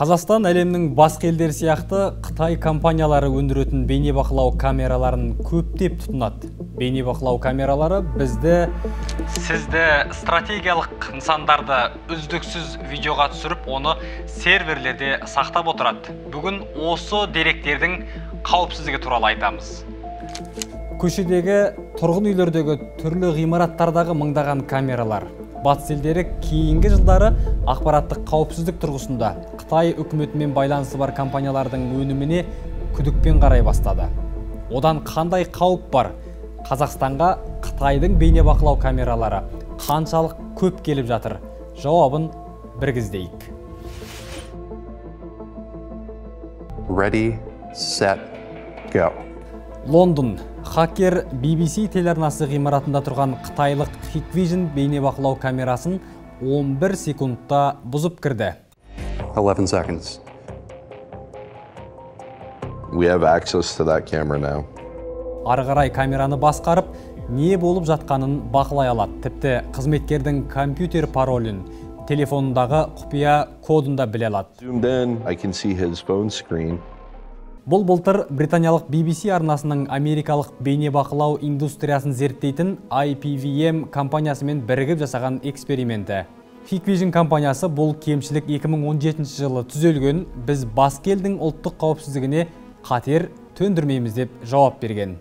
Қазақстан әлемнің басқа елдері сияқты Қытай компаниялары өндіретін бейнебақылау камераларын көптеп тұтынады. Бейнебақылау камералары бізді, сізді, стратегиялық нысандарды үздіксіз видеоға түсіріп, оны серверлерде сақтап отырады. Бүгін осы деректердің қауіпсіздігі туралы айтамыз. Көшедегі, тұрғын үйлердегі, түрлі ғимараттардағы мыңдаған камералар. Батыс елдері кейінгі жылдары ақпараттық қауіпсіздік тұрғысында Қытай үкіметімен байланысы бар компаниялардың өніміне күдікпен қарай бастады. Одан қандай қауіп бар? Қазақстанға Қытайдың бейнебақылау камералары қаншалық көп келіп жатыр? Жауабын бірге іздейік. Ready, set, go. Лондон. Хакер BBC телеарнасы ғимаратында тұрған қытайлық Hikvision бейнебақылау камерасын 11 секундта бұзып кірді. 11 seconds. We have access to that camera now. Ары қарай камераны басқарып, не болып жатқанын бақылай алады. Тіпті қызметкердің компьютер паролін, телефонындағы құпия кодын да біле алады. Zoomed in, I can see his phone screen. Бұл былтыр британиялық BBC арнасының америкалық бейнебақылау индустриясын зерттейтін IPVM компаниясымен бірігіп жасаған эксперименті. Hikvision компаниясы бұл кемшілік 2017 жылы түзелген, біз басқа елдің ұлттық қауіпсіздігіне қатер төндірмейміз деп жауап берген.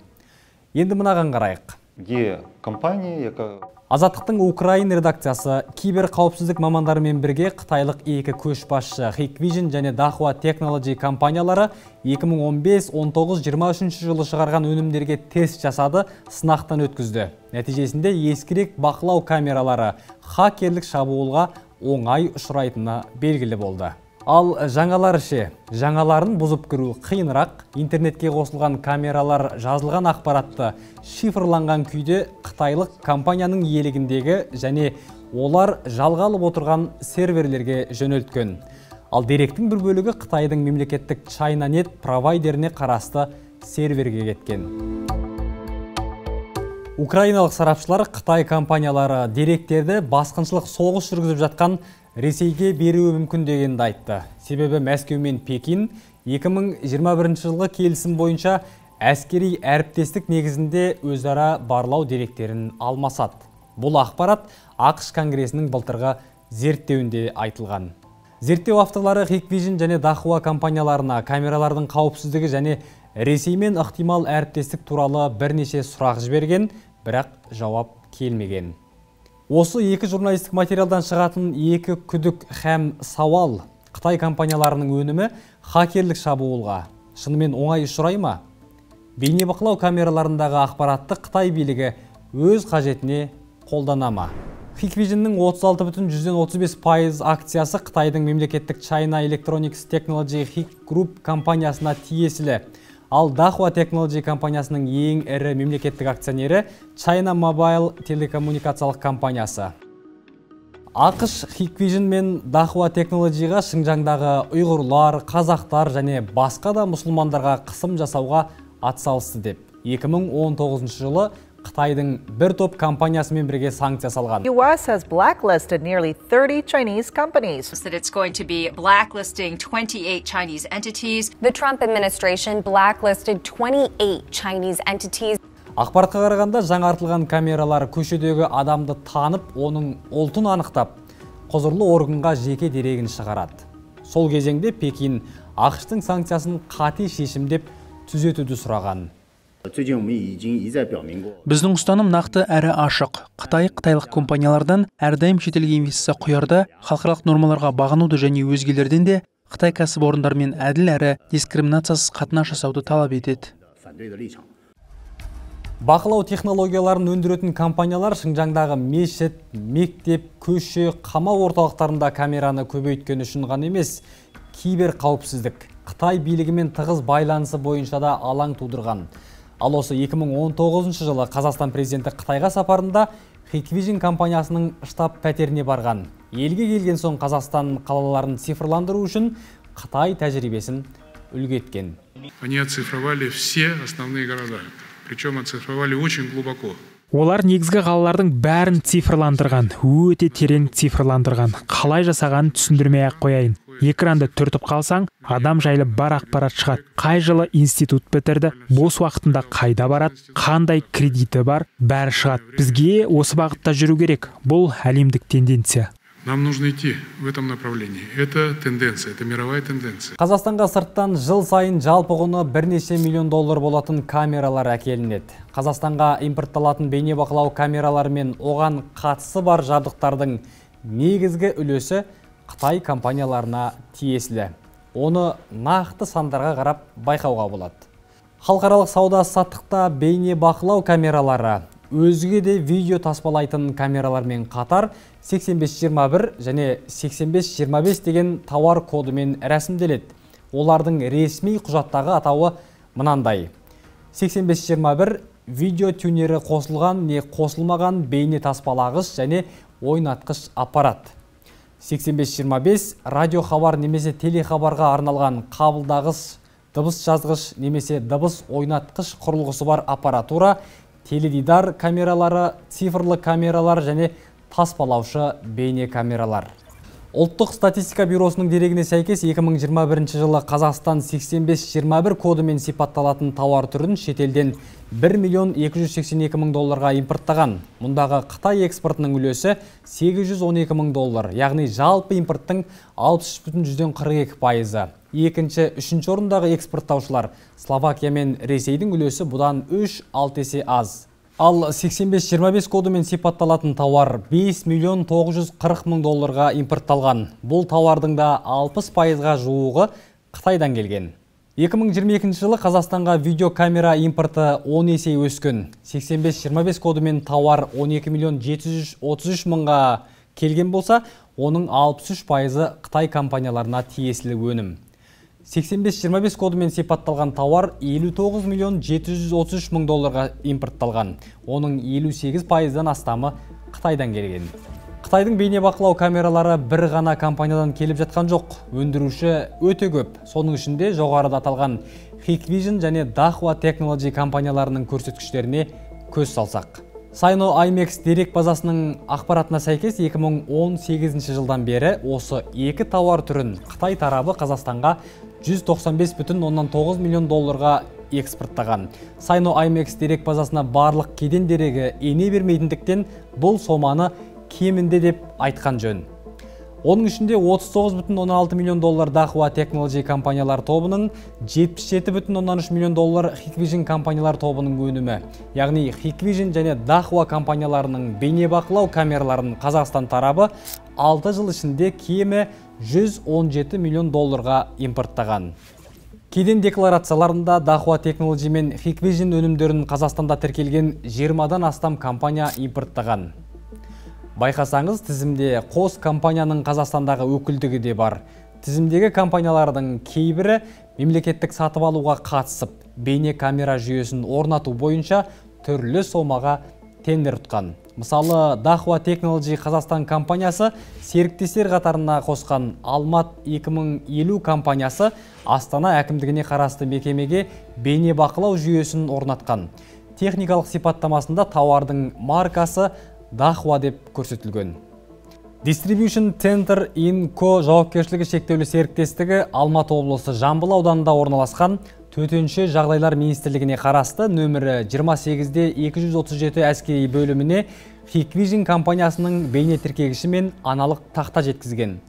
Енді мынаған қарайық. Є компанія, яка Азаттықтың Украин редакциясы кибер қауіпсіздік мамандарымен бірге қытайлық екі көшбасшы Hikvision және Dahua Technology компаниялары 2015, 19, 23 жылы шығарған өнімдерге тест жасады, сынақтан өткізді. Нәтижесінде ескірек бақылау камералары хакерлік шабуылға оңай ұшырайтыны белгілі болды. Ал жаңалары ше? Жаңаларын бұзып кіру қиынырақ. Интернетке қосылған камералар жазылған ақпаратты шифрланған күйде қытайлық компанияның иелігіндегі және олар жалға алып отырған серверлерге жөнелткен. Ал деректің бір бөлігі Қытайдың мемлекеттік ChinaNet провайдеріне қарасты серверге кеткен. Украиналық сарапшылар Қытай компаниялары деректерді басқыншылық соғыс жүргізіп жатқан Ресейге беруі мүмкін дегенді айтты. Себебі Мәскеу мен Пекин 2021 жылғы келісім бойынша әскери әріптестік негізінде өзара барлау деректерін алмасады. Бұл ақпарат АҚШ Конгресінің былтырғы зерттеуінде айтылған. Зерттеу авторлары Hikvision және Dahua компанияларына камералардың қауіпсіздігі және Ресеймен ықтимал әріптестік туралы бірнеше сұрақ жіберген, бірақ жауап келмеген. Осы екі журналистік материалдан шығатын екі күдік һәм сауал: Қытай компанияларының өнімі хакерлік шабуылға шынымен оңай ұшырай ма? Бейнебақылау камераларындағы ақпаратты Қытай билігі өз қажетіне қолдана ма? Hikvision'ның 36,35% акциясы Қытайдың мемлекеттік China Electronics Technology Hik Group компаниясына тиесілі. Ал Dahua Technology компаниясының ең ірі мемлекеттік акционері China Mobile телекоммуникациялық компаниясы. АҚШ Hikvision мен Dahua Technology'ға Шыңжаңдағы ұйғырлар, қазақтар және басқа да мұсылмандарға қысым жасауға атсалысты деп 2019 жылы Қытайдың бір топ компаниясымен бірге санкция салған. US has blacklisted nearly 30 Chinese companies. That it's going to be blacklisting 28 Chinese entities. The Trump administration blacklisted 28 Chinese entities. Ақпаратқа қарағанда, жаңартылған камералар көшедегі адамды танып, оның ұлтын анықтап, құзырлы органға жеке дерегін шығарады. Сол кезеңде Пекин АҚШ-тың санкциясын қате шешім деп түзетуді сұраған. Біздің ұстаным нақты әрі ашық. Қытай қытайлық компаниялардан әрдайым шетелге инвестиция құярда халықаралық нормаларға бағынуды және өзгелерден де Қытай кәсіпорындарымен әділ әрі дискриминациясыз қатынас жасауды талап етеді. Бақылау технологияларын өндіретін компаниялар Шыңжаңдағы мешіт, мектеп, көше, қамау орталықтарында камераны көбейткен үшін ғана емес, кибер қауіпсіздік, Қытай билігімен тығыз байланысы бойынша да алаң тудырған. Ал осы 2019 жылы Қазақстан президенті Қытайға сапарында Hikvision компаниясының штаб пәтеріне барған. Елге келген соң Қазақстан қалаларын цифрландыру үшін Қытай тәжірибесін үлгі еткен. Они оцифровали все основные города, причем оцифровали очень глубоко. Олар негізгі қалалардың бәрін цифрландырған, өте терең цифрландырған. Қалай жасағанын түсіндірмей ақ қояйын. Экранды түртіп қалсаң, адам жайлы бар ақпарат шығады. Қай жылы институт бітірді, бос уақытында қайда барады, қандай кредиті бар, бәрі шығады. Бізге осы бағытта жүру керек. Бұл әлемдік тенденция. Нам нужно идти в этом направлении. Это тенденция, это мировая тенденция. Қазақстанға сырттан жыл сайын жалпы құны бірнеше миллион доллар болатын камералар әкелінеді. Қазақстанға импортталатын бейнебақылау камералары мен оған қатысы бар жабдықтардың негізгі үлесі Қытай компанияларына тиесілі. Оны нақты сандарға қарап байқауға болады. Халықаралық сауда саттықта бейнебақылау камералары өзге де видео таспалайтын камералармен қатар 8521 және 8525 деген тауар кодымен рәсімделеді. Олардың ресми құжаттағы атауы мынандай. 8521 видео тюнері қосылған не қосылмаған бейне таспалағыш және ойнатқыш аппарат. 8525 радиохабар немесе телехабарға арналған қабылдағыш, дыбыс жазғыш немесе дыбыс ойнатқыш құрылғысы бар аппаратура, теледидар камералары, цифрлы камералар және таспалаушы бейне камералар. Ұлттық статистика бюросының дерегіне сәйкес 2021 жылы Қазақстан 8521 кодымен сипатталатын тауар түрін шетелден 1 миллион 282 мың долларға импорттаған. Мұндағы Қытай экспортының үлесі 812 мың доллар, яғни жалпы импорттың 63,42%. Екінші, үшінші орындағы экспорттаушылар Словакия мен Ресейдің үлесі бұдан 3-6 есе аз. Ал 8525 кодымен сипатталатын тауар 5 миллион 940 мың долларға импортталған. Бұл тауардың да 60%-ға жуығы Қытайдан келген. 2022 жылы Қазақстанға видеокамера импорты 10 есе өскен. 8525 кодымен тауар 12 миллион 733 мыңға келген болса, оның 63%-ы Қытай компанияларына тиесілі өнім. 8525 кодымен сипатталған тауар 59 миллион 733 мың долларға импортталған. Оның 58%-дан астамы Қытайдан келген. Қытайдың бейнебақылау камералары бір ғана компаниядан келіп жатқан жоқ. Өндіруші өте көп. Соның ішінде жоғарыда аталған Hikvision және Dahua Technology компанияларының көрсеткіштеріне көз салсақ. Sino IMAX дерек базасының ақпаратына сәйкес 2018 жылдан бері осы екі тауар түрін Қытай тарабы Қазақстанға 195,9 миллион долларға экспорттаған. Sino IMAX дерек базасына барлық кеден дерегі ене бермейтіндіктен бұл соманы кемінде деп айтқан жөн. Оның ішінде 39,6 миллион доллар Dahua Technology компаниялар тобының, 77,3 миллион доллар Hikvision компаниялар тобының өнімі. Яғни Hikvision және Dahua компанияларының бейнебақылау камераларын Қазақстан тарабы 6 жыл ішінде кемі 117 миллион долларға импорттаған. Кеден декларацияларында Dahua Technology мен Hikvision өнімдерін Қазақстанда тіркелген 20-дан астам компания импорттаған. Байқасаңыз, тізімде қос компанияның Қазақстандағы өкілдігі де бар. Тізімдегі компаниялардың кейбірі мемлекеттік сатып алуға қатысып, бейне камера жүйесін орнату бойынша түрлі сомаға тендер ұтқан. Мысалы, Dahua Technology Қазақстан компаниясы серіктестер қатарына қосқан Алмат 2050 компаниясы Астана әкімдігіне қарасты мекемеге бейнебақылау жүйесін орнатқан. Техникалық сипаттамасында тауардың маркасы Dahua деп көрсетілген. Distribution Center Inco жауапкершілігі шектеулі серіктестігі Алматы облысы Жамбыл ауданында орналасқан Төтенше жағдайлар министрлігіне қарасты нөмірі 28-де 237 әскери бөліміне Hikvision компаниясының бейне тіркегіші мен аналық тақта жеткізген.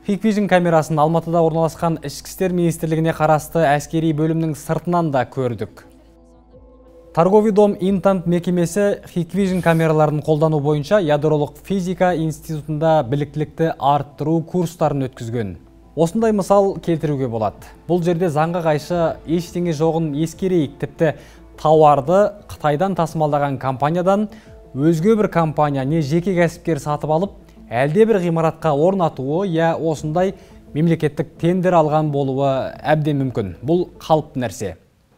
Hikvision камерасын Алматыда орналасқан Ішкі істер министрлігіне қарасты әскери бөлімнің сыртынан да көрдік. Торговый дом Интант мекемесі Hikvision камераларын қолдану бойынша ядролық физика институтында біліктілікті арттыру курстарын өткізген. Осындай мысал келтіруге болады. Бұл жерде заңға қайшы ештеңе жоғын ескерейік. Тіпті тауарды Қытайдан тасымалдаған компаниядан өзге бір компания не жеке кәсіпкер сатып алып, әлде бір ғимаратқа орнатуы, я осындай мемлекеттік тендер алған болуы әбден мүмкін. Бұл қалыпты нәрсе.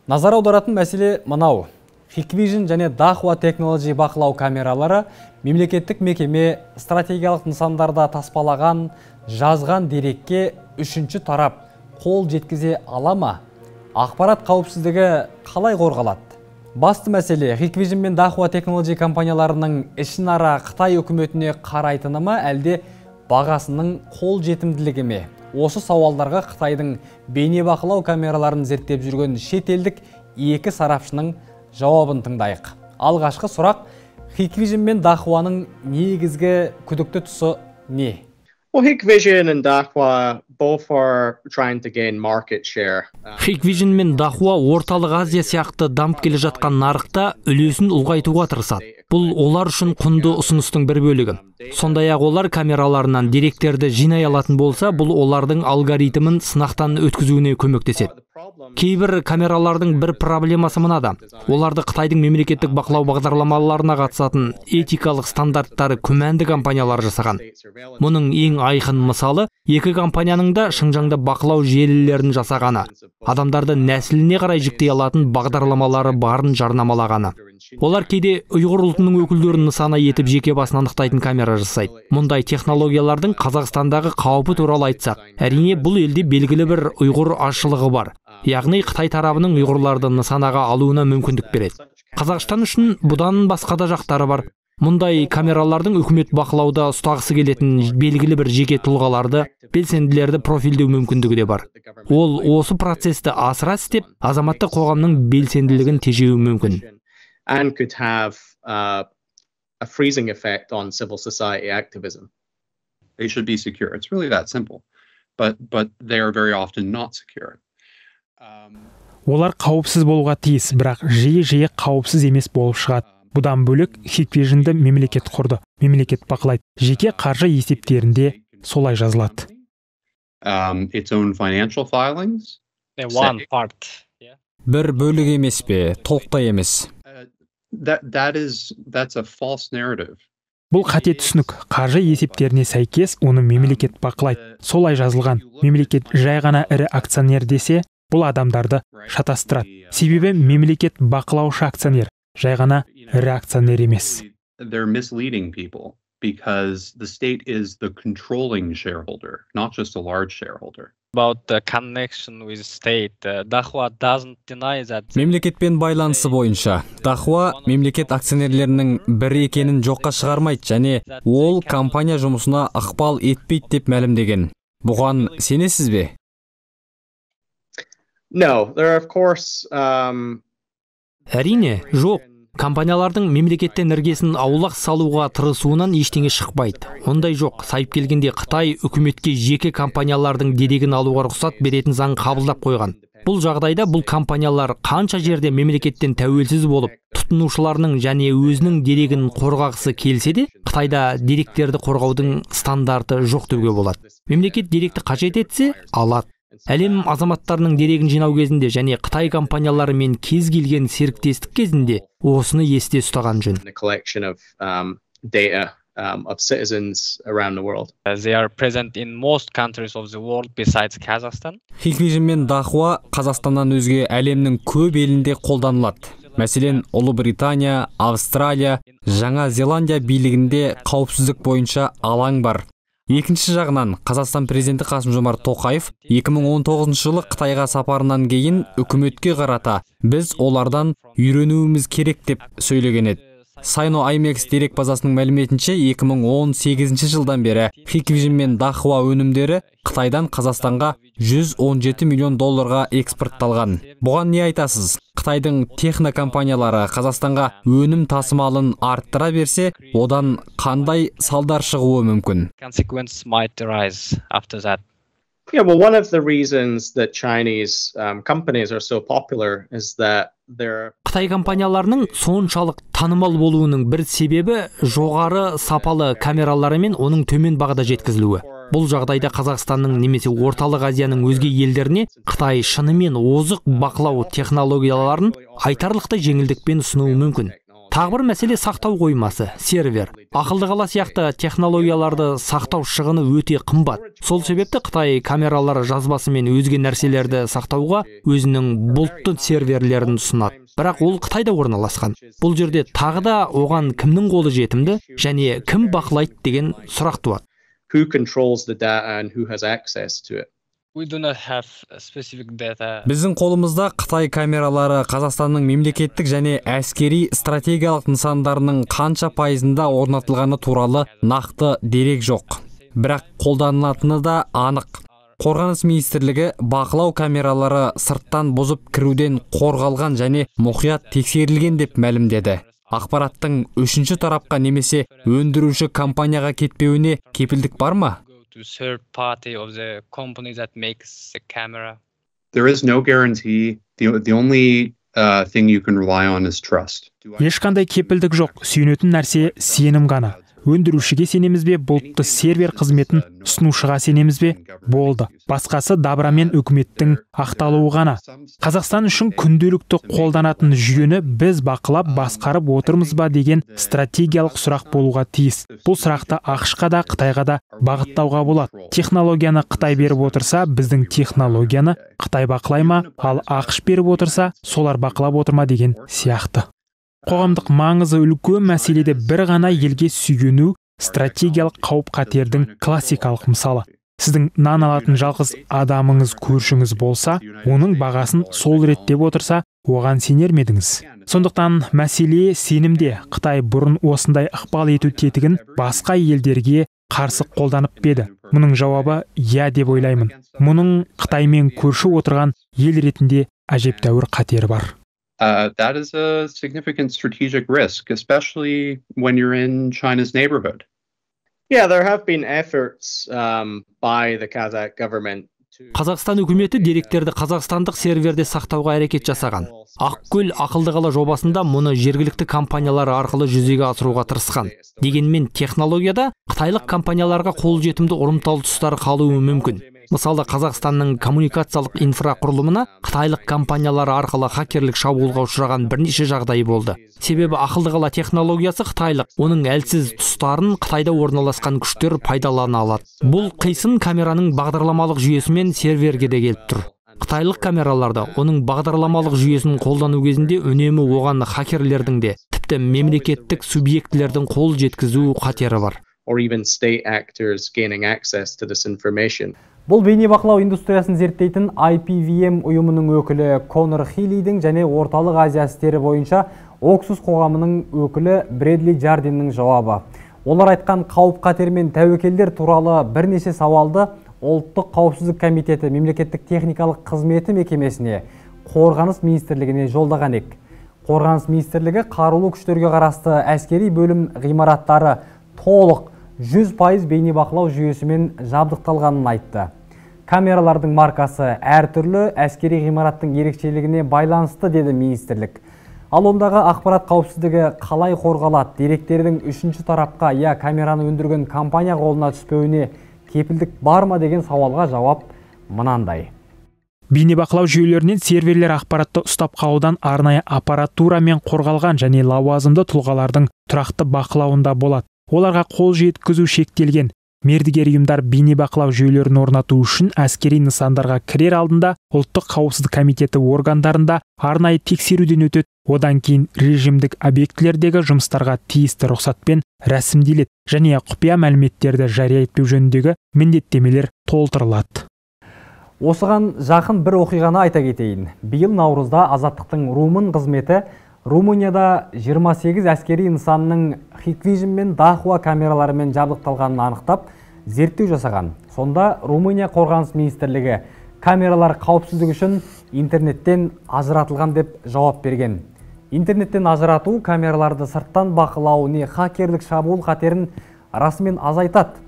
Назар аударатын мәселе мынау. Hikvision және Dahua Technology бақылау камералары мемлекеттік мекеме стратегиялық нысандарда таспалаған, жазған дерекке үшінші тарап қол жеткізе ала ма? Ақпарат қауіпсіздігі қалай қорғалады? Басты мәселе Hikvision мен Dahua Technology компанияларының ішінара Қытай үкіметіне қарайтыны ма, әлде бағасының қол жетімділігі ме? Осы сауалдарға Қытайдың бейнебақылау камераларын зерттеп жүрген шетелдік екі сарапшының жауабын тыңдайық. Алғашқы сұрақ: Hikvision мен Dahuaның негізгі күдікті тұсы не? Well, Hikvision and Dahua both are trying to gain market share. Hikvision мен Dahua Орталық Азия сияқты дамып келе жатқан нарықта үлесін ұлғайтуға тырысады. Бұл олар үшін құнды ұсыныстың бір бөлігі. Сондай-ақ олар камераларынан деректерді жинай алатын болса, бұл олардың алгоритмін сынақтан өткізуіне көмектеседі. Кейбір камералардың бір проблемасы мынада: оларды Қытайдың мемлекеттік бақылау бағдарламаларына қатысатын, этикалық стандарттары күмәнді компаниялар жасаған. Мұның ең айқын мысалы — екі компанияның да Шыңжаңда бақылау желілерін жасағаны, адамдарды нәсіліне қарай жіктей алатын бағдарламалары барын жарнамалағаны. Олар кейде ұйғыр ұлтының өкілдерін нысана етіп, жеке басын анықтайтын камера жасайды. Мұндай технологиялардың Қазақстандағы қаупі туралы айтсақ, әрине, бұл елде белгілі бір ұйғыр азшылығы бар, яғни Қытай тарабының ұйғырларды нысанаға алуына мүмкіндік береді. Қазақстан үшін бұдан басқа да жақтары бар. Мұндай камералардың үкімет бақылауда ұстағысы келетін белгілі бір жеке тұлғаларды, белсенділерді профильдеу мүмкіндігі де бар. Ол осы процесті асыра істеп, азаматтық қоғамның белсенділігін тежеуі мүмкін. And could have a freezing effect on civil society activism. They should be secure. It's really that simple. But they are very often not secure. Олар қауіпсіз болуға тиіс, бірақ жиі-жиі қауіпсіз емес болып шығады. Бұдан бөлек, Hikvisionді мемлекет құрды, мемлекет бақылайды. Жеке қаржы есептерінде солай жазылады. Its own financial filings. One part. Бір бөлік емес пе, толықтай емес? That's a false narrative. Бұл қате түсінік. Қаржы есептеріне сәйкес, оны мемлекет бақылайды, солай жазылған. Мемлекет жай ғана ірі акционер десе, бұл адамдарды шатастырады, себебі мемлекет бақылаушы акционер, жай ғана ірі акционер емес. They're misleading people because the state is the controlling shareholder, not just a large shareholder. About the connection with state, Dahua doesn't deny that. Мемлекетпен байланысы бойынша Дахуа мемлекет акционерлерінің бірі екенін жоққа шығармайды және ол компания жұмысына ықпал етпейді деп мәлімдеген. Бұған сенесіз бе? No, there are of course Әрине, жоқ. Компаниялардың мемлекеттен іргесін аулақ салуға тырысуынан ештеңе шықпайды. Ондай жоқ. Сайып келгенде, Қытай үкіметке жеке компаниялардың дерегін алуға рұқсат беретін заң қабылдап қойған. Бұл жағдайда бұл компаниялар қанша жерде мемлекеттен тәуелсіз болып, тұтынушыларының және өзінің дерегін қорғағысы келсе де, Қытайда деректерді қорғаудың стандарты жоқ деуге болады. Мемлекет деректі қажет етсе, алады. Әлем азаматтарының дерегін жинау кезінде және Қытай компанияларымен кез келген серіктестік кезінде осыны есте ұстаған жөн. The collection of data of citizens around the world. They are present in most countries of the world besides Kazakhstan. Hikvision мен Дахуа Қазақстаннан өзге әлемнің көп елінде қолданылады. Мәселен, Ұлыбритания, Австралия, Жаңа Зеландия билігінде қауіпсіздік бойынша алаң бар. Екінші жағынан, Қазақстан президенті Қасым Жомарт Тоқаев 2019 жылы Қытайға сапарынан кейін үкіметке қарата «біз олардан үйренуіміз керек» деп сөйлеген еді. Sino IMEX дерек базасының мәліметінше, 2018 жылдан бері Hikvision мен Dahua өнімдері Қытайдан Қазақстанға 117 миллион долларға экспортталған. Бұған не айтасыз? Қытайдың технокомпаниялары Қазақстанға өнім тасымалын арттыра берсе, одан қандай салдар шығуы мүмкін? Consequence might arise after that. Yeah, well, one of the reasons that Chinese companies are so popular is that they're Қытай компанияларының соншалық танымал болуының бір себебі — жоғары сапалы камералары мен оның төмен бағада жеткізілуі. Бұл жағдайда Қазақстанның немесе Орталық Азияның өзге елдеріне Қытай шынымен озық бақылау технологияларын айтарлықтай жеңілдікпен ұсынуы мүмкін. Тағы бір мәселе — сақтау қоймасы, сервер. Ақылды қала сияқты технологияларды сақтау шығыны өте қымбат. Сол себепті Қытай камералары жазбасы мен өзге нәрселерді сақтауға өзінің бұлтты серверлерін ұсынады, бірақ ол Қытайда орналасқан. Бұл жерде тағы да оған кімнің қолы жетімді және кім бақылайды деген сұрақ туады. Who controls the data and who has access to it. We do not have specific data. Біздің қолымызда Қытай камералары Қазақстанның мемлекеттік және әскери стратегиялық нысандарының қанша пайызында орнатылғаны туралы нақты дерек жоқ. Бірақ қолданылатыны да анық. Қорғаныс министрлігі бақылау камералары сырттан бұзып кіруден қорғалған және мұқият тексерілген деп мәлімдеді. Ақпараттың үшінші тарапқа немесе өндіруші компанияға кетпеуіне кепілдік бар ма? To third party of the company that makes the camera. There is no guarantee. The only thing you can rely on is trust. Ешқандай кепілдік жоқ, сүйенетін нәрсе сенім ғана. Өндірушіге сенеміз бе, бұлтты сервер қызметін ұсынушыға сенеміз бе, болды. Басқасы дабырамен үкіметтің ақталуы ғана. Қазақстан үшін күнделікті қолданатын жүйені біз бақылап, басқарып отырмыз ба деген стратегиялық сұрақ болуға тиіс. Бұл сұрақты АҚШ-қа да, Қытайға да бағыттауға болады. Технологияны Қытай беріп отырса, біздің технологияны Қытай бақылай ма, ал АҚШ беріп отырса, солар бақылап отыр ма деген сияқты. Қоғамдық маңызы үлкен мәселеде бір ғана елге сүйену стратегиялық қауіп-қатердің классикалық мысалы. Сіздің нан алатын жалғыз адамыңыз көршіңіз болса, оның бағасын сол реттеп отырса, оған сенер ме едіңіз? Сондықтан мәселе сенімде. Қытай бұрын осындай ықпал ету тетігін басқа елдерге қарсы қолданып па еді? Мұның жауабы иә деп ойлаймын. Мұның Қытаймен көрші отырған ел ретінде әжептәуір қатері бар. That is a significant strategic risk, especially when you're in China's neighborhood. Yeah, there have been efforts by the Kazakh government. Қазақстан үкіметі деректерді қазақстандық серверде сақтауға әрекет жасаған. Ақкөл ақылды қала жобасында мұны жергілікті компаниялар арқылы жүзеге асыруға тырысқан. Дегенмен технологияда қытайлық компанияларға қолжетімді ұрымтал тұстары қалуы мүмкін. Мысалы, Қазақстанның коммуникациялық инфрақұрылымына қытайлық компаниялар арқылы хакерлік шабуылға ұшыраған бірнеше жағдай болды. Себебі ақылды қала технологиясы қытайлық, оның әлсіз тұстарын Қытайда орналасқан күштер пайдалана алады. Бұл қисын камераның бағдарламалық жүйесімен серверге де келіп тұр. Қытайлық камераларды оның бағдарламалық жүйесін қолдану кезінде үнемі оған хакерлердің де, тіпті мемлекеттік субъектілердің қол жеткізу қатері бар. Or even state actors gaining access to this information. Бұл бейнебақылау индустриясын зерттейтін IPVM ұйымының өкілі Конор Хилидің және Орталық Азия істері бойынша Оксус қоғамының өкілі Брэдли Джардиннің жауабы. Олар айтқан қауіп-қатер мен тәуекелдер туралы бірнеше сауалды Ұлттық қауіпсіздік комитеті мемлекеттік техникалық қызметі мекемесіне, Қорғаныс министрлігіне жолдаған ек. Қорғаныс министрлігі қарулы күштерге қарасты әскери бөлім ғимараттары толық 100% бейнебақылау жүйесімен жабдықталғанын айтты. Камералардың маркасы әртүрлі, әскери ғимараттың ерекшелігіне байланысты, деді министрлік. Ал ондағы ақпарат қауіпсіздігі қалай қорғалады, деректердің үшінші тарапқа, я камераны өндірген компания қолына түспеуіне кепілдік бар ма деген сауалға жауап мынандай. Бейнебақылау жүйелерінен серверлер ақпаратты ұстап қалудан арнайы аппаратурамен қорғалған және лауазымды тұлғалардың тұрақты бақылауында болады. Оларға қол жеткізу шектелген. Мердігер ұйымдар бейнебақылау жүйелерін орнату үшін әскери нысандарға кірер алдында Ұлттық қауіпсіздік комитеті органдарында арнайы тексеруден өтеді. Одан кейін режимдік объектілердегі жұмыстарға тиісті рұқсатпен рәсімделеді және құпия мәліметтерді жария етпеу жөніндегі міндеттемелер толтырылады. Осыған жақын бір оқиғаны айта кетейін. Биыл наурызда Азаттықтың румын қызметі Румынияда 28 әскери нысанның Hikvision мен Dahua камераларымен жабдықталғанын анықтап, зерттеу жасаған. Сонда Румыния қорғаныс министрлігі камералар қауіпсіздік үшін интернеттен ажыратылған деп жауап берген. Интернеттен ажырату камераларды сырттан бақылау не хакерлік шабуыл қатерін расымен азайтады.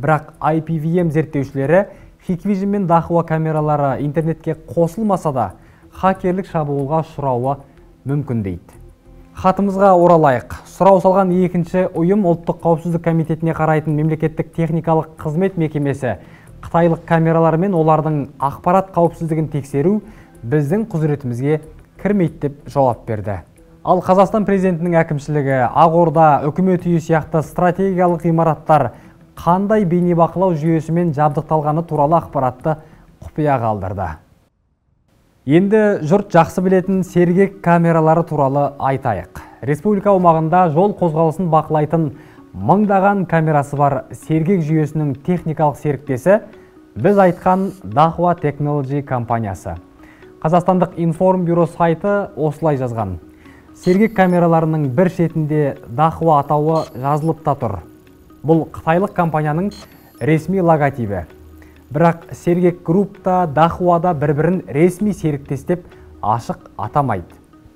Бірақ IPVM зерттеушілері Hikvision мен Dahua камералары интернетке қосылмаса да хакерлік шабуылға ұшырауы мүмкін дейді. Хатымызға оралайық. Сұрау салған екінші ұйым Ұлттық қауіпсіздік комитетіне қарайтын мемлекеттік техникалық қызмет мекемесі қытайлық камералар мен олардың ақпарат қауіпсіздігін тексеру біздің құзыретімізге кірмейді деп жауап берді. Ал Қазақстан президентінің әкімшілігі, Ақорда, үкімет үйі сияқты стратегиялық ғимараттар қандай бейнебақылау жүйесімен жабдықталғаны туралы ақпаратты құпия қалдырды. Енді жұрт жақсы білетін сергек камералары туралы айтайық. Республика аумағында жол қозғалысын бақылайтын мыңдаған камерасы бар сергек жүйесінің техникалық серіктесі Біз айтқан Dahua Technology компаниясы. Қазақстандық Информбюро сайты осылай жазған. Сергек камераларының бір шетінде Dahua атауы жазылып та тұр. Бұл қытайлық компанияның ресми логотипі. Бірақ Сергек Групп та, Dahua да бір-бірін ресми серіктес деп ашық атамайды.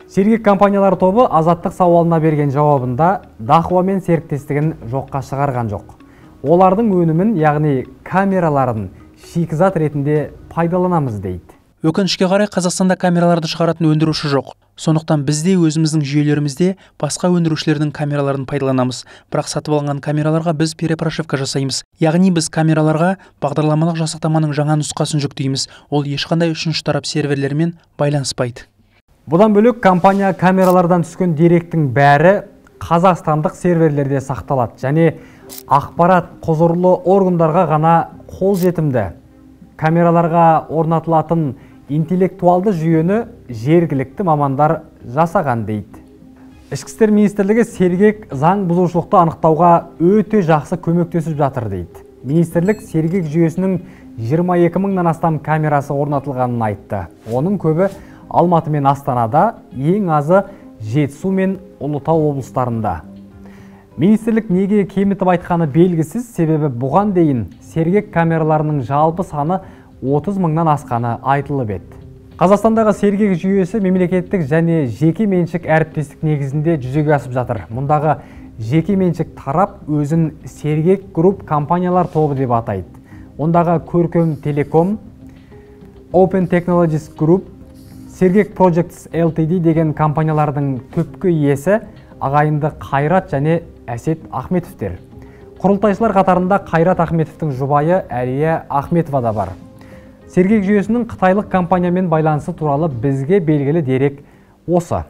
Сергек компаниялар тобы Азаттық сауалына берген жауабында Dahua мен серіктестігін жоққа шығарған жоқ. Олардың өнімін, яғни камераларын шикізат ретінде пайдаланамыз дейді. Өкінішке қарай, Қазақстанда камераларды шығаратын өндіруші жоқ. Сондықтан біз де өзіміздің жүйелерімізде басқа өндірушілердің камераларын пайдаланамыз. Бірақ сатып алынған камераларға біз перепрошивка жасаймыз. Яғни біз камераларға бағдарламалық жасақтаманың жаңа нұсқасын жүктейміз. Ол ешқандай үшінші тарап серверлермен байланыспайды. Бұдан бөлек, компания камералардан түскен деректің бәрі қазақстандық серверлерде сақталады және ақпарат құзырлы органдарға ғана қолжетімді. Камераларға орнатылатын интеллектуалды жүйені жергілікті мамандар жасаған дейді. Ішкі істер министрлігі Сергек заң бұзушылықты анықтауға өте жақсы көмектесіп жатыр дейді. Министрлік Сергек жүйесінің 22 мыңнан астам камерасы орнатылғанын айтты. Оның көбі Алматы мен Астанада, ең азы Жетісу мен Ұлытау облыстарында. Министрлік неге кемітіп айтқаны белгісіз, себебі бұған дейін Сергек камераларының жалпы саны 30 мыңнан асқаны айтылып еді. Қазақстандағы Сергек жүйесі мемлекеттік және жеке меншік әріптестік негізінде жүзеге асып жатыр. Мұндағы жеке меншік тарап өзін Сергек Групп компаниялар тобы деп атайды. Ондағы Көркем Телеком, Open Technologies Group, Сергек Projects Ltd деген компаниялардың түпкі иесі ағайынды Қайрат және Әсет Ахметовтер. Құрылтайшылар қатарында Қайрат Ахметовтің жұбайы Әлия Ахметова да бар. Сергек жүйесінің қытайлық компаниямен байланысы туралы бізге белгілі дерек осы.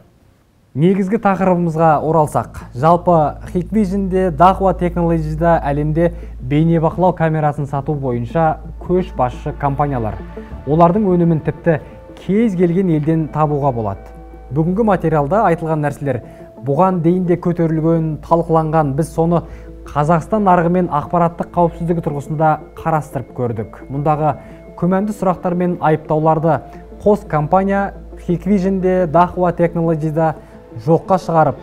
Негізгі тақырыбымызға оралсақ, жалпы Hikvision-де, Dahua Technology-да әлемде бейнебақылау камерасын сату бойынша көш басшы компаниялар. Олардың өнімін тіпті кез келген елден табуға болады. Бүгінгі материалда айтылған нәрселер бұған дейін де көтерілген, талқыланған. Біз соны Қазақстан нарығы мен ақпараттық қауіпсіздігі тұрғысында қарастырып көрдік. Мұндағы күмәнді сұрақтар мен айыптауларды қос компания Hikvision-де, Dahua Technology-да жоққа шығарып,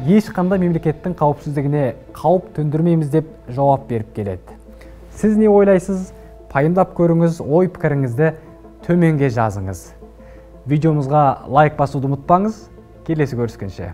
ешқандай мемлекеттің қауіпсіздігіне қауіп төндірмейміз деп жауап беріп келеді. Сіз не ойлайсыз? Пайымдап көріңіз, ой пікіріңізді төменге жазыңыз. Видеомызға лайк басуды ұмытпаңыз. Келесі көріскенше.